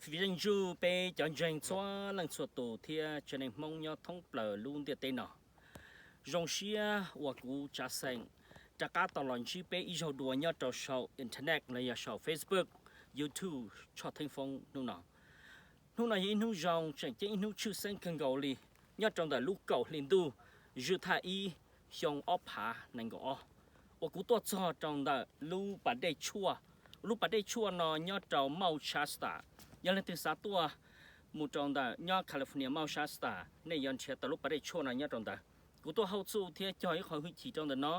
Vim zeej tsuj peb cov ntseeg txhua leej txhua tus thiab tsev neeg Hmoob nyob thoob plaws lub ntiaj teb no. Zoo siab uas kuv Tsav Xeem rov qab tau los ntsib peb ib zaug dua nyob rau saum internet los yog saum Facebook, YouTube, tshoj theeb foob hnub no. Hnub no yog ib hnub zoo tseem ceeb, ib hnub tshwj xeeb kawg nkaus li, nyob rau ntawm lub kaum hli ntuj zwj thaj ib xyoo ob phav nees nkaum ob, uas kuv tuaj txog rau ntawm lub pas dej tshuaj. Lub pas dej tshuaj no nyob rau Mount Shasta. Yog leej twg xav tuaj mus rau ntawm nyob California Mount Shasta, nej yuav nrhiav tau lub pas dej tshuaj no nyob rau ntawd. Kuv tuaj hauj txuj thiab cog ib qho hwj chim rau ntawm no.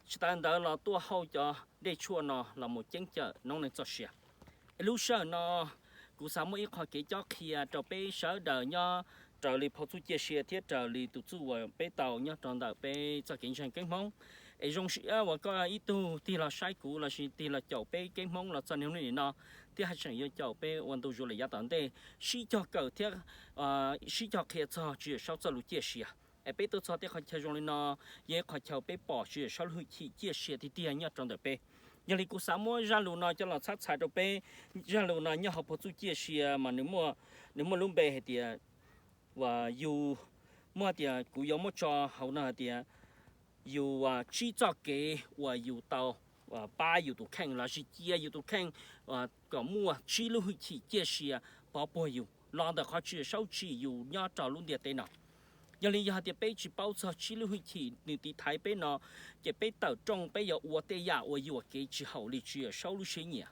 Tsis tas ntawd los tuaj hauj cov dej tshuaj no los mus ceeb cawm noob neej txoj sia. Es lub sij hawm no kuv xav muaj ib qho kev cob qhia rau peb sawv daws nyob raws li phau txuj ciaj sia thiab raws li tus txuj uas peb tau nyob rau ntawm peb txoj kev ntseeg keeb Hmoob. Es zoo siab uas koj ib tug tig los saib kuv lossis tig los caum peb keeb Hmoob los txog niaj hnub nim no, thiab haj tseem yuav caum peb ua ntu zus lawm yav tom ntej, sib cog kawm thiab sib cog qhia txog Tswv Yawm Saub txoj lus ciaj sia. Es peb tuaj txog tej qhov chaw zoo li no, yog ib qhov chaw peb pom Tswv Yawm Saub lub hwj chim ciaj sia tiag tiag nyob rau ntawm peb. Yog li kuv xav muab zaj lus no coj los txhab txhais rau peb. Zaj lus no nyob hauv phau txuj ciaj sia mas nws muaj lub npe hais tias, uas yus, muaj tias kuv yuav muab tso hauv no hais tias yus tsib txoj kev uas yus tau pab yus tus kheej lossis cia yus tus kheej kom muaj tsib lub hwj chim ciaj sia pov puag yus los ntawm qhov Tswv Yawm Saub tsim yus nyob rau lub ntiaj teb no. Yog li yog hais tias peb tsis paub txog tsib lub hwj chim nws tiv thaiv peb no, ces peb tawm rooj peb yuav ua tej yam uas yuam kev tsis haum li Tswv Yawm Saub lub siab nyiam.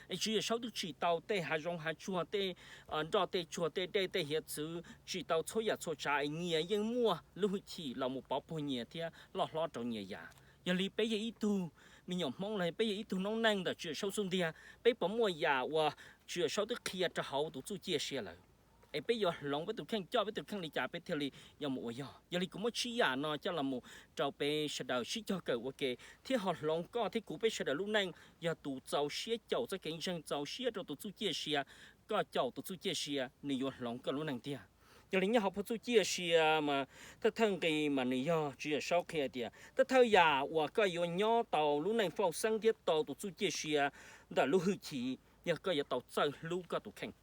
Es Tswv Yawm Saub twb tsim tau tej hav zoov hav tsuag, tej nroj tej tsuag, tej dej tej hiav txwv, tsim tau txhua yam txhua tsav es nyias yeej muaj lub hwj chim los mus pov puag nyias thiab loj hlob rau nyias yam. Yog li peb yog ib tug me nyuam Hmoob los peb yog ib tug noob neej ntawm Tswv Yawm Saub xub ntiag, peb puas muaj yam uas Tswv Yawm Saub twb qhia rau hauv tus txuj ciaj sia lawm? Es peb yuav hloov peb tus kheej, coj peb tus kheej li cas peb thiaj li yuav mus ua yog? Yog li kuv muab tsib yam no coj los mus rau peb sawv daws sib cog kawm ua ke, thiab ho hloov koj thiab kuv peb sawv daws lub neej. Yog tus txaus siab caum txoj kev ntseeg, txaus siab rau tus txuj ciaj sia, koj caum tus txuj ciaj sia nws yuav hloov koj lub neej tiag. Yog li nyob hauv phau txuj ciaj sia mas thawj thawj nqi mas nws yog Tswv Yawm Saub qhia tias thawj thawj yam uas koj yuav nyob tau lub neej fauj xeeb thiab tau tus txuj ciaj sia ntawm lub hwj chim yog koj yuav tau txawj hlub koj tus kheej.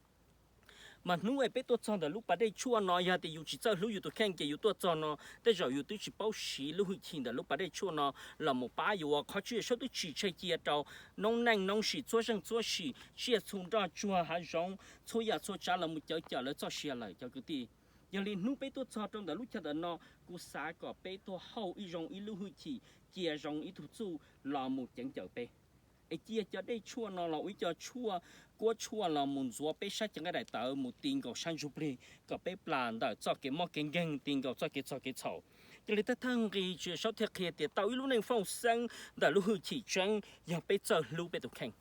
Mas hnub es peb tuaj txog ntawm lub pas dej tshuaj no, yog tias yus tsis txawj hlub yus tus kheej ces yus tuaj txog no tej zaum yus twb tsis paub siv lub hwj chim ntawm lub pas dej tshuaj no los mus pab yus, uas qhov Tswv Yawm Saub twb tsim tseg cia rau noob neej noob sim, txhua zeej txhua sim, tsiaj txhu nroj tsuag hav zoov, txhua yam txhua tsav los mus cawm cawm lawv txoj sia lawm cov kwv tij. Yog li hnub peb tuaj txog rau ntawm lub chaw ntawm no, kuv xav kom peb tuaj hauj ib zoo ib lub hwj chim, cia zoo ib tug txuj los mus ceev cawm peb. Es cia cov dej tshuaj no los ua ib co tshuaj, kuab tshuaj los mus ntxuav peb sab cev nqaij daim tawv mus ti nkaus sab ntsuj plig kom peb plam ntawm txoj kev mob kev nkeeg ti nkaus txoj kev txog kev txhaum. Yog li thawj thawj nqi Tswv Yawm Saub thiaj qhia tias tau ib lub neej fauj xeeb ntawm lub hwj chim tseeb yog peb txawj hlub peb tus kheej.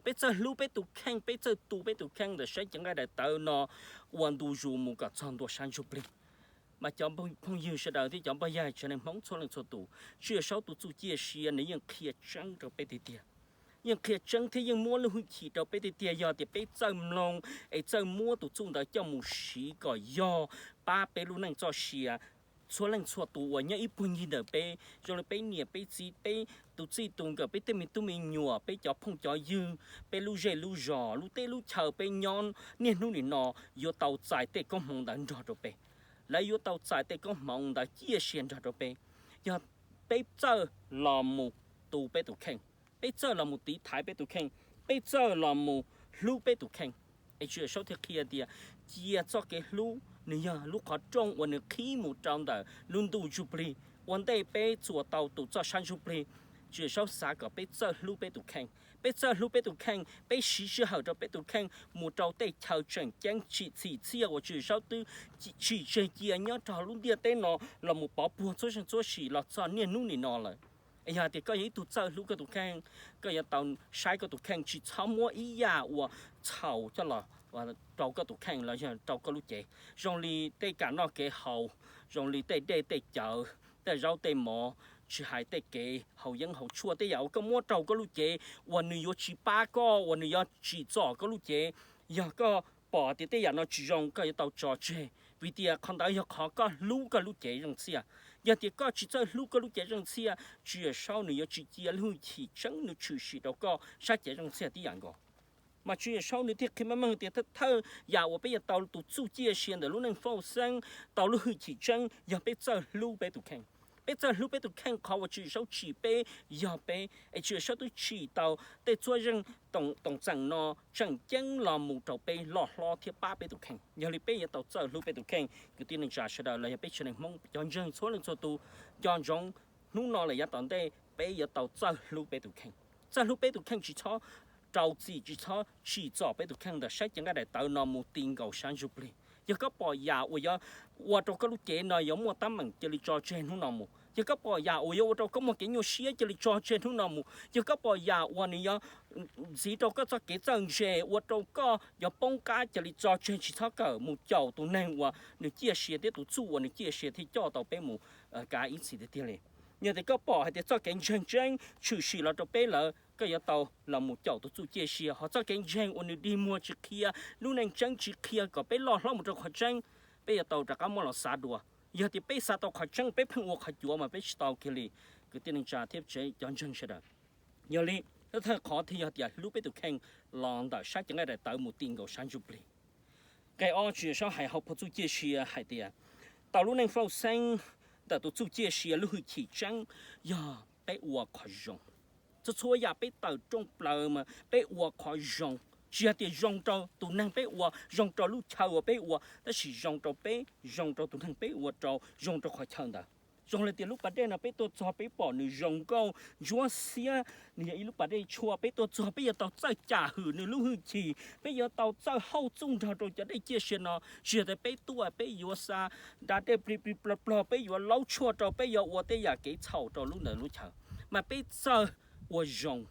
Peb txawj hlub peb tus kheej, peb txawj tu peb tus kheej ntawm sab cev nqaij daim tawv no ua ntu zus mus kom txog ntua sab ntsuj plig. Mas cov phooj ywg sawv daws thiab cov npoj yag tsev neeg Hmoob txhua leej txhua tus, Tswv Yawm Saub tus txuj ciaj sia nws yeej qhia tseeb rau peb tiag tiag. Yeej qhia tseeb thiab yeej muab lub hwj chim rau peb tiag tiag. Yog tias peb txawj mloog es txawj muab tus txuj ntawd coj mus siv kom yog pab peb lub neej txoj sia, txhua leej txhua tus uas nyob ib puag ncig ntawm peb, zoo li peb niam peb txiv, peb tus txij tus nkawm, peb tej me tub me nyuam, peb cov phooj cov ywg, peb lub zej lub zos, lub teb lub chaw peb nyob niaj hnub nim no yuav tau txais tej koob hmoov ntawd nrog rau peb. Lawv yuav tau txais tej koob hmoov ntawd ciaj sia nrog rau peb. Yog peb txawj los mus tu peb tus kheej, peb txawj los mus tiv thaiv peb tus kheej, peb txawj los mus hlub peb tus kheej. Es Tswv Yawm Saub thiaj qhia tias cia txoj kev hlub nws yog lub qhov rooj uas nws qhib mus rau ntawm lub ntuj ntsuj plig. Ua ntej peb txuas tau tus txoj sab ntsuj plig, Tswv Yawm Saub xav kom peb txawj hlub peb tus kheej. Peb txawj hlub peb tus kheej, peb siv sij hawm rau peb tus kheej mus rau tej chaw tseem ceeb tsim txhim txiaj uas Tswv Yawm Saub twb tsim tseg cia nyob rau lub ntiaj teb no los mus pov puag txhua zeej txhua sim los txog niaj hnub nim no lawm. Es yog tias koj yog ib tug txawj hlub koj tus kheej, koj yuav tau saib koj tus kheej, tsis txhob muab ib yam uas txhaum coj los rau koj tus kheej los yog rau koj lub cev. Zoo li tej kam noj kev haus, zoo li tej dej tej cawv, tej zaub tej mov, tsis hais tej kev haus yeeb haus tshuaj, tej yam uas koj muab rau koj lub cev uas nws yuav tsis pab koj, uas nws yuav tsim txom koj lub cev. Yog koj pom tias tej yam no tsis zoo, koj yuav tau tso tseg, vim tias qhov ntawd yog qhov koj hlub koj lub cev zeej txhiaj. Yog tias koj tsis txawj hlub koj lub cev zeej txhiaj, Tswv Yawm Saub nws yuav tsis cia lub hwj chim tseeb nws tshwm sim rau koj sab cev zeej txhiaj tib yam nkaus. Mas Tswv Yawm Saub nws thiaj qhia meej meej tias thawj thawj yam uas peb yuav tau tus txuj ciaj sia ntawm lub neej fauj xeeb, tau lub hwj chim tseeb yog peb txawj hlub peb tus kheej. Peb txawj hlub peb tus kheej, qhov uas Tswv Yawm Saub tsim peb yog peb, es Tswv Yawm Saub twb tsim tau tej txhua zeej toom txeem no tseem ceeb los mus rau peb loj hlob thiab pab peb tus kheej. Yog li peb yuav tau txawj hlub peb tus kheej. Kwv tij neej tsa sawv daws los yog peb tsev neeg Hmoob cov ntseeg txhua leej txhua tus, nco ntsoov, hnub no los yav tom ntej peb yuav tau txawj hlub peb tus kheej. Txawj hlub peb tus kheej, tsis txhob rau txim, tsis txhob tsim txom peb tus kheej ntawm sab cev nqaij daim tawv no mus ti nkaus sab ntsuj plig. Yog koj pom yam uas yuav ua rau koj lub cev no yuav muaj teeb meem, cia li tso tseg hnub no mus. Yog koj pom yam uas yuav ua rau koj muaj kev nyuaj siab, cia li tso tseg hnub no mus. Yog koj pom yam uas nws yuav ntxiv rau koj txoj kev txawj ntse, ua rau koj yuav poob qab, cia li tso tseg, tsis txhob kawm mus caum tus neeg uas nws ciaj sia thiab tus txuj uas nws ciaj sia thiaj coj tau peb mus kav ib txhis tiag tiag li. Yog tias koj pom hais tias txoj kev ntseeg tseeb tshwm sim los rau peb lawm, koj yuav tau los mus caum tus txuj ciaj sia. Ho txoj kev ntseeg uas nws dig muag tsis qhia, lub neej tseeb tsis qhia kom peb loj hlob mus rau qhov tseeb, peb yuav tau rov qab muab los xav dua. Yog tias peb xav tau qhov tseeb, peb pheej ua qhov cuav mas peb tsis tau kiag li. Kwv tij neej tsa thiab tsev cov ntseeg sawv daws, yog li, thawj qhov thiaj yog tias hlub peb tus kheej los ntawm sab cev nqaij daim tawv mus ti nkaus sab ntsuj plig. Nqe ob, Tswv Yawm Saub hais hauv phau txuj ciaj sia hais tias tau lub neej fauj xeeb ntawm tus txuj ciaj sia lub hwj chim tseeb yog peb ua qhov zoo. Txhua txhua yam peb tawm rooj plaws mas peb ua qhov zoo, tsis yog tias zoo rau tus neeg peb ua, zoo rau lub chaw uas peb ua, tab sis zoo rau peb, zoo rau tus neeg peb ua rau, zoo rau qhov chaw ntawd. Zoo li tias lub pas dej no peb tuaj txog peb pom nws zoo nkauj ntsuab xiab, nws yog ib lub pas dej tshuaj, peb tuaj txog peb yuav tau txawj cam hwm nws lub hwj chim, peb yuav tau txawj hauj txuj nrog rau cov dej ciaj sia no. Tsis yog tias peb tuaj peb yuav xa da dej plig plig plog plog, peb yuav laub tshuaj rau, peb yuav ua tej yam kev txhaum rau lub ntawd lub chaw, mas peb txawj ua zoo.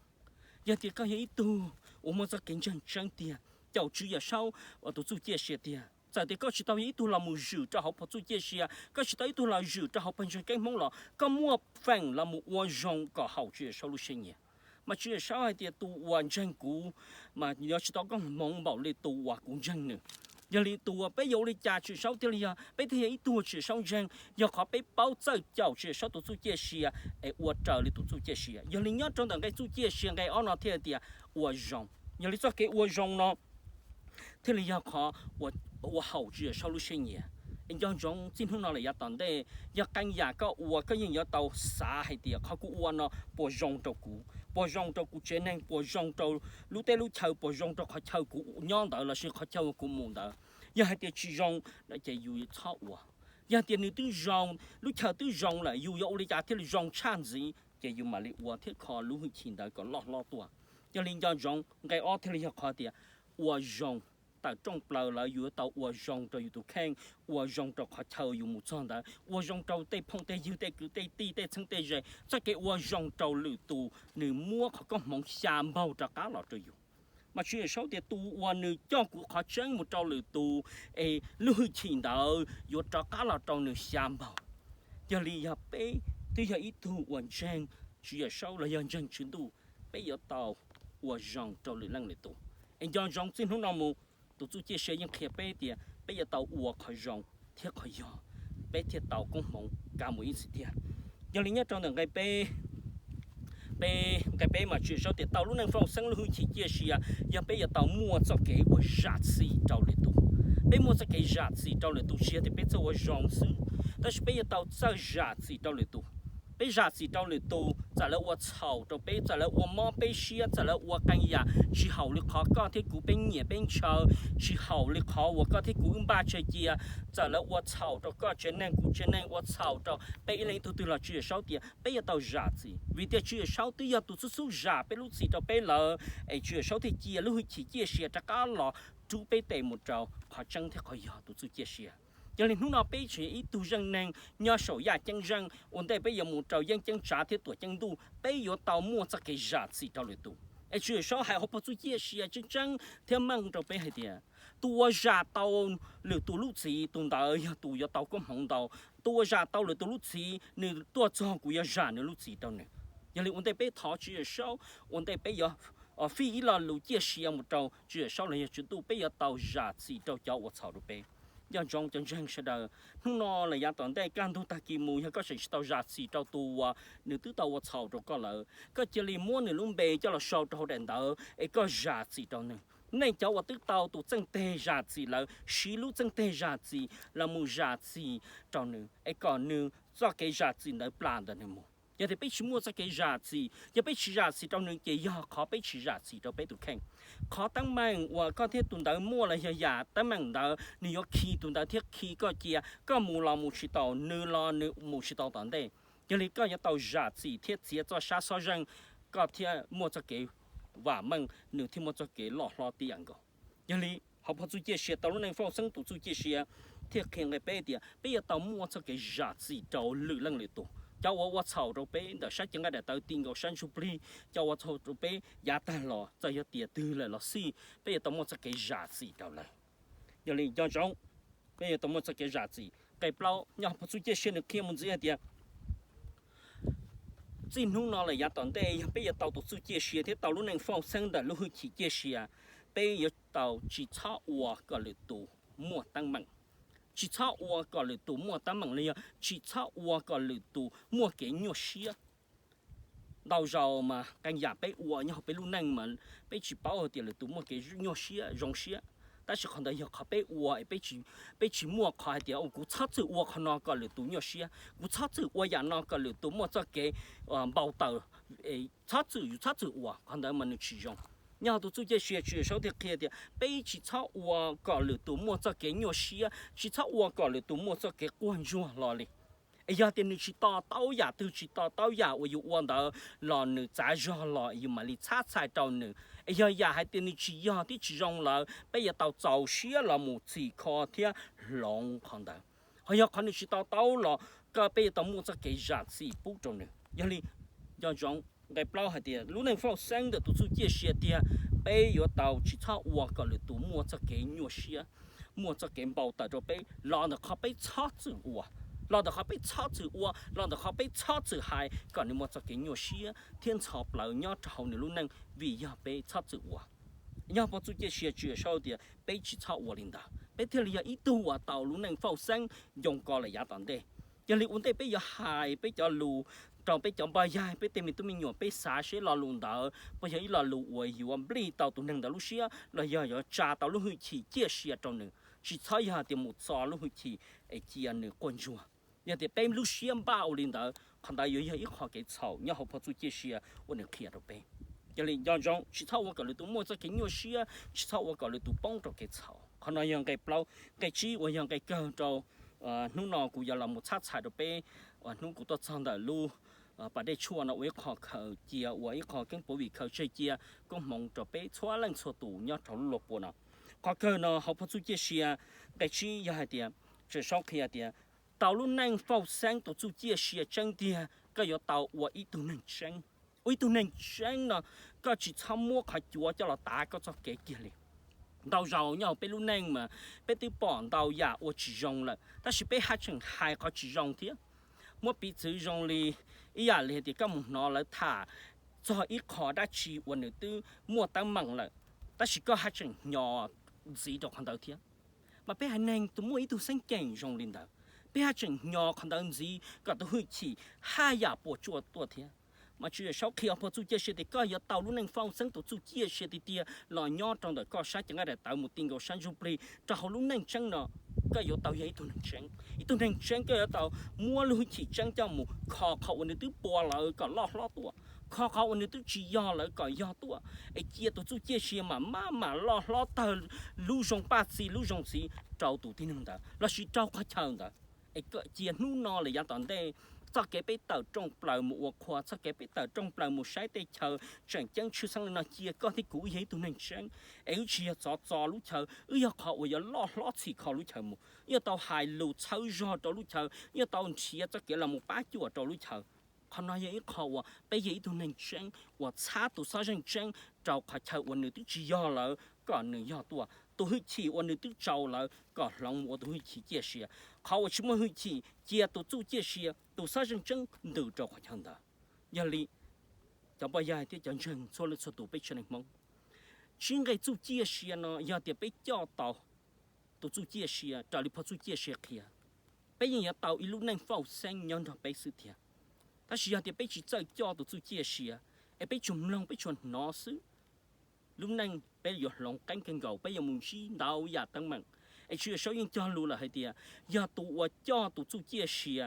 Yog tias koj yog ib tug uas muaj txoj kev ntseeg tseeb tiag, caum Tswv Yawm Saub ua tus txuj ciaj sia tiag, txawm tias koj tsis tau yog ib tug los mus zwm rau hauv phau txuj ciaj sia, koj tsis tau ib tug los zwm rau hauv pawg ntseeg keeb Hmoob los koj muaj feem los mus ua zoo kom haum Tswv Yawm Saub lub siab nyiam. Mas Tswv Yawm Saub hais tias tus uas ntseeg kuv mas yuav tsis tau koob hmoov npaum li tus uas kuv ntseeg nws. Yog li tus uas peb yuav ua li cas Tswv Yawm Saub thiaj li yog peb thiaj yog ib tug Tswv Yawm Saub ntseeg, yog qhov peb paub txawj caum Tswv Yawm Saub tus txuj ciaj sia es ua raws li tus txuj ciaj sia. Yog li nyob rau ntawm nqe txuj ciaj sia nqe ob no thiaj tias ua zoo. Yog li txoj kev ua zoo no thiaj li yog qhov ua haum Tswv Yawm Saub lub siab nyiam. Es nco ntsoov txij hnub no lawm yav tom ntej, yog qee yam koj ua koj yeej yuav tau xav hais tias qhov kuv ua no puas zoo rau kuv, puas zoo rau kuv tsev neeg, puas zoo rau lub teb lub chaw, puas zoo rau qhov chaw kuv nyob ntawd lossis qhov chaw kuv mus ntawd. Yog hais tias tsis zoo no ces yus txhob ua. Yog tias nws twb zoo, lub chaw twb zoo lawm, yus yuav ua li cas thiaj li zoo tshaj ntxiv ces yus mam li ua thiab kho lub hwj chim ntawd kom loj hlob tuaj. Yog li nco ntsoov nqe ob thiaj li yog qhov tias ua zoo. Tawm rooj plaws lawm yus yuav tau ua zoo rau yus tus kheej, ua zoo rau qhov chaw yus mus txog ntawd, ua zoo rau tej phooj tej ywg, tej kwv tej tij, tej txheeb tej ze. Txoj kev ua zoo rau lwm tus nws muab qhov koob hmoov xya npaug rov qab los rau yus. Mas Tswv Yawm Saub tias tus uas nws coj kuv qhov tseeb mus rau lwm tus, es lub hwj chim ntawd yuav rov qab los rau nws xya npaug. Yog li yog peb twb yog ib tug uas ntseeg Tswv Yawm Saub los yog ntseeg Tswv Ntuj, peb yuav tau ua zoo rau lwm leej lwm tus. Es nco ntsoov txij hnub no mus, tus txuj ciaj sia yeej qhia peb tias peb yuav tau ua qhov zoo thiab qhov yog, peb thiaj tau koob hmoov kav mus ib txhis tiag. Yog li nyob rau ntawm nqe peb, peb nqe peb mas Tswv Yawm Saub tias tau lub neej fauj xeeb lub hwj chim ciaj sia yog peb yuav tau muaj txoj kev uas zam txim rau lwm tus. Peb muaj txoj kev zam txim rau lwm tus tsis yog tias peb txawj ua zoo xwb, tab sis peb yuav tau txawj zam txim rau lwm tus. Peb zam txim rau lwm tus, txawm lawv ua txhaum rau peb, txawm lawv ua mob peb siab, txawm lawv ua qee yam tsis haum li qhov koj thiab kuv peb nyiam peb ntshaw, tsis haum li qhov uas koj thiab kuv wb npaj tseg cia, txawm lawv ua txhaum rau koj tsev neeg kuv tsev neeg, ua txhaum rau peb ib leeg ib tug twg los Tswv Yawm Saub tias peb yuav tau zam txim, vim tias Tswv Yawm Saub twb yog tus xub xub zam peb lub txim rau peb lawm, es Tswv Yawm Saub thiaj cia lub hwj chim ciaj sia rov qab los rub peb tes mus rau qhov tseeb thiab qhov yog tus txuj ciaj sia. Yog li hnub no peb tseem yog ib tug zeej neeg nyob saum yaj ceeb zeej, ua ntej peb yuav mus rau yeeb ceeb tsav thiab tuam ceeb ntuj, peb yuav tau muaj txoj kev zam txim rau lwm tus. Es Tswv Yawm Saub hais hauv phau txuj ciaj sia tseeb tseeb thiab meej rau peb hais tias tus uas zam tau lwm tus lub txim, tus ntawd yog tus yuav tau koob hmoov ntau. Tus uas zam tau lwm tus lub txim, nws tuaj txog kuv yuav zam nws lub txim rau nws. Yog li ua ntej peb thov Tswv Yawm Saub, ua ntej peb yuav fij ib lo lus ciaj sia mus rau Tswv Yawm Saub los yog Tswv Ntuj, peb yuav tau zam txim rau cov ua txhaum rau peb. Nco ntsoov cov ntseeg sawv daws, hnub no los yav tom ntej kaj ntug tag kis mus, yog koj tseem tsis tau zam txim rau tus uas nws twb tau ua txhaum rau koj lawm, koj cia li muab nws lub npe coj los sau rau hauv daim ntawv es koj zam txim rau nws. Nej cov uas twb tau tus txheej teg zam txim lawm, siv lub txheej teg zam txim los mus zam txim rau nws es kom nws txoj kev zam txim ntawd plam ntawm nws mus. Yog tias peb tsis muaj txoj kev zam txim, yog peb tsis zam txim rau nws ces yog qhov peb tsis zam txim rau peb tus kheej. Qhov teeb meem uas koj thiab tus ntawd muaj los yog yam teeb meem ntawd nws yuav khi tus ntawd thiab khi koj cia, koj mus los mus tsis tau, nws los nws mus tsis tau tom ntej. Yog li koj yuav tau zam txim thiab txiav txoj sab xob zeej, koj thiaj muaj txoj kev vam meej, nws thiaj muaj txoj kev loj hlob tiav nkaus. Yog li hauv phau txuj ciaj sia tau lub neej fauj xeeb tus txuj ciaj sia thiaj qhia nqe peb tias peb yuav tau muaj txoj kev zam txim rau lwm leej lwm tus. Cov uas ua txhaum rau peb ntawm sab cev nqaij daim tawv ti nkaus sab ntsuj plig, cov ua txhaum rau peb yav tag los txawm yog tias twg lawm los xij, peb yuav tau muaj txoj kev zam txim rau lawv. Yog li nco ntsoov, peb yuav tau muaj txoj kev zam txim. Nqe plaub nyob hauv phau txuj ciaj sia nws qhia mus ntxiv hais tias txij hnub no lawm yav tom ntej yog peb yuav tau tus txuj ciaj sia thiab tau lub neej fauj xeeb ntawm lub hwj chim ciaj sia, peb yuav tau tsis txhob ua kom lwm tus muaj teeb meem. Tsis txhob ua kom lwm tus muaj teeb meem los yog tsis txhob ua kom lwm tus muaj kev nyuaj siab. Ntau zaus mas qee yam peb ua nyob hauv peb lub neej mas peb tsis paub hais tias lwm tus muaj kev nyuaj siab zoo siab, tab sis qhov ntawd yog qhov peb ua es peb tsis muaj qhov hais tias kuv txhob txwm ua qhov no kom lwm tus nyuaj siab, kuv txhob txwm ua yam no kom lwm tus muaj txoj kev npau taws, txhob txwm, yus txhob txwm ua qhov ntawd mas nws tsis zoo. Nyob hauv tus txuj ciaj sia Tswv Yawm Saub thiaj qhia tias peb tsis txhob ua kom lwm tus muaj txoj kev nyuaj siab, tsis txhob ua kom lwm tus muaj txoj kev quaj ntsuag hlo li. Es yog tias nws tsis to taub yam twg, tsis to taub yam uas yus ua ntawd los nws txav zog los yus mam li txhab txhais rau nws. Es yog yam hais tias nws tsis yog thiab tsis zoo lawm, peb yuav tau txaus siab los mus txhim kho thiab hloov qhov ntawd. Ho yog qhov nws tsis to taub los koj, peb yuav tau muaj txoj kev zam txim pub rau nws. Yog li nco ntsoov nqe plaub hais tias lub neej fauj xeeb ntawm tus txuj ciaj sia tiag, peb yuav tau tsis txhob ua kom lwm tus muaj txoj kev nyuaj siab, muaj txoj kev npau taws rau peb los ntawm qhov peb txhob txwm ua, los ntawm qhov peb txhob txwm ua, los ntawm qhov peb txhob txwm hais kom nws muaj txoj kev nyuaj siab thiab ntxhov plawv nyob rau hauv nws lub neej vim yog peb txhob txwm ua. Nyob hauv phau txuj ciaj sia Tswv Yawm Saub tias peb tsis txhob ua li ntawd, peb thiaj li yog ib tug uas tau lub neej fauj xeeb yoo ko lawm yav tom ntej. Yog li ua ntej peb yuav hais peb cov lus rau peb cov npoj yaig, peb tej me tub me nyuam, peb xav seb lo lus ntawd puas yog ib lo lus uas yuav nplij tau tus neeg ntawd lub siab los yog yuav tsa tau lub hwj chim ciaj sia rau nws. Tsis txhob yog tias mus txo lub hwj chim es cia nws quaj ntsuag. Yog tias peb lub siab npaj ua li ntawd, qhov ntawd yuav yog ib qho kev txhaum nyob hauv phau txuj ciaj sia uas nws qhia rau peb. Yog li nco ntsoov, tsis txhob ua kom lwm tus muaj txoj kev nyuaj siab, tsis txhob ua kom lwm tus poob rau kev txhaum. Qhov no yog nqe plaub. Nqe tsib uas yog nqe kawg rau hnub no kuv yuav los mus txhab txhais rau peb, hnub kuv tuaj txog ntawm lub pas dej tshuaj no ua ib qho khaws cia, ua ib qho keeb puav vim khaws tseg cia koob hmoov rau peb txhua leej txhua tus nyob rau lub luag puas no. Qhov kawg no hauv phau txuj ciaj sia nqe tsib yog hais tias, Tswv Yawm Saub qhia tias tau lub neej fauj xeeb tus txuj ciaj sia tseeb tiag, koj yuav tau ua ib tug neeg tseeb. Ua ib tug neeg tseeb no, koj tsis txhob muab qhov cuav coj los tav koj txoj kev kiag li. Ntau zaus nyob hauv peb lub neej mas peb twb pom ntau yam ua tsis zoo lawm, tab sis peb haj tseem hais qhov tsis zoo thiab. Muab piv txwv zoo li ib yam li hais tias koj mus hnov lawv tham txog ib qho dab tsi uas nws twb muaj teeb meem lawm, tab sis koj haj tseem hnyos ntxiv rau qhov ntawd thiab. Mas peb haiv neeg tus muaj ib tug xeeb ceem zoo li ntawd, peb haj tseem hnyos qhov ntawd ntxiv kom tus hwj chim haj yam puas tsuaj tuaj thiab. Mas Tswv Yawm Saub qhia phau txuj ciaj sia tias koj yuav tau lub neej fauj xeeb tus txuj ciaj sia tiag tiag los nyob rau ntawm koj sab cev nqaij daim tawv mus ti nkaus sab ntsuj plig. Rau hauv lub neej tseeb no, koj yuav tau yog ib tug neeg tseeb. Ib tug neeg tseeb koj yuav tau muab lub hwj chim tseeb coj mus kho qhov uas nws twb puas lawm kom loj hlob tuaj, kho qhov uas nws twb tsis yog lawm kom yog tuaj, es cia tus txuj ciaj sia mam maj mam loj hlob tawg lub zoo paj txi lub zoo txiv rau tus tib neeg ntawd lossis rau qhov chaw ntawd. Es cia hnub no los yav tom ntej, txoj kev peb tawm rooj plaws mus ua qhua, txoj kev peb tawm rooj plaws mus saib tej chaw tseem ceeb tshwj xeeb li no, cia koj thiab kuv wb yog ib tug neeg tseeb, es wb tsis yog txov txo lub chaw, wb yog qhov uas yuav loj hlob txhim kho lub chaw mus, wb yuav tau hais lus txhawb zog rau lub chaw, wb yuav tau nrhiav txoj kev los mus pab cuam rau lub chaw. Qhov no yog ib qho uas peb yog ib tug neeg tseeb uas txhab tus xob zeej tseeb rau qhov chaw uas nws twb tsis yog lawm kom nws yog tuaj, tus hwj chim uas nws twb tsaus lawm kom hloov mus ua tus hwj chim ciaj sia. Qhov uas tsis muaj hwj chim, cia tus txuj ciaj sia, tus xob zeej tseeb ntws rau qhov chaw ntawd. Yog li, cov npoj yaig thiab cov ntseeg txhua leej txhua tus peb tsev neeg Hmoob, tsib nqe txuj ciaj sia no yog tias peb coj tau tus txuj ciaj sia raws li phau txuj ciaj sia qhia, peb yeej yuav tau ib lub neej fauj xeeb nyob nrog peb xwb tiag. Tab sis yog tias peb tsis txawj coj tus txuj ciaj sia, es peb tsuas mloog peb tsuas hnov xwb, lub neej peb yuav hloov qeeb kawg nkaus, peb yuav mus ntsib ntau yam teeb meem. Es Tswv Yawm Saub yeej cog lus lawm hais tias yog tus uas coj tus txuj ciaj sia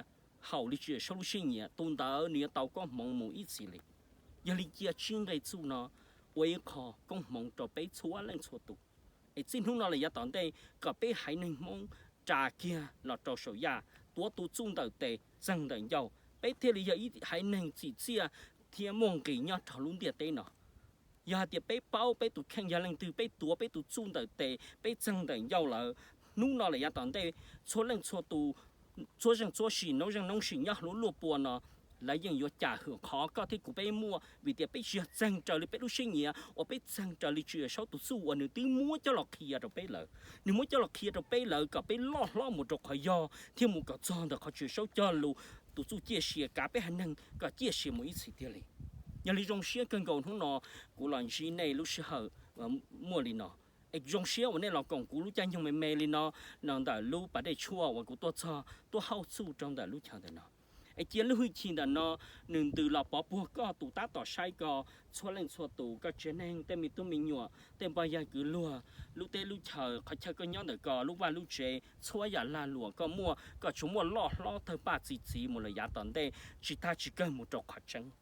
haum li Tswv Yawm Saub lub siab nyiam, tus ntawd nws yuav tau koob hmoov mus ib txhis li. Yog li cia tsib nqe txuj no ua ib qho koob hmoov rau peb txhua leej txhua tus. Es txij hnub no lawm yav tom ntej kom peb haiv neeg Hmoob ras kiag los rau saum yaj, tuav tus txuj ntawm tes txeeg ntawm ncauj, peb thiaj li yog ib haiv neeg txim txiaj thiab muaj nqis nyob rau lub ntiaj teb no. Yog hais tias peb paub peb tus kheej yog leej twg, peb tuav peb tus txuj ntawm tes, peb txeeg ntawm ncauj lawm, hnub no lawm yav tom ntej txhua leej txhua tus, txhua zeej txhua sim, noob zeej noob sim nyob hauv lub luaj puas no, lawv yeej yuav cam hwm qhov koj thiab kuv peb muaj, vim tias peb tsis yog txeeg raws li peb lub siab nyiam uas peb txeeg raws li Tswv Yawm Saub tus txuj uas nws twb muab coj los qhia rau peb lawm. Nws muab coj los qhia rau peb lawm kom peb loj hlob mus rau qhov yog thiab mus kom txog ntawm qhov Tswv Yawm Saub cog lus tus txuj ciaj sia kav peb haiv neeg kom ciaj sia mus ib txhis tiag li. Yog li zoo siab kawg nkaus hnub no kuv los ntsib nej lub sij hawm muaj li no. Es zoo siab uas nej los koom kuv lub caij nyoog me me li no, no ntawm lub pas dej tshuaj uas kuv tuaj txog tuaj hauj txuj rau ntawm lub chaw ntawm no. Es cia lub hwj chim ntawm no nws ntws los pov puag koj tus tab tom saib ko, txhua leej txhua tus, koj tsev neeg, tej me tub me nyuam, tej npoj yawg kwv luag, lub teb lub chaw, qhov chaw koj nyob ntawm ko, lub vaj lub tsev, txhua yam lag luam koj muaj, kom tsuas muaj loj hlob tawg paj txi txiv mus lawm yav tom ntej tsis tag tsis kawg mus rau qhov tseeb.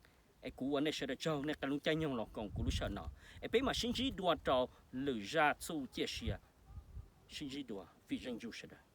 Es kuv ua nej sawv daws tsaug nej qiv lub caij nyoog los koom kuv lub sij hawm no. Es peb mam sib ntsib dua rau lwm zaj txuj ciaj sia. Sib ntsib dua, fim zeej ntsuj sawv daws.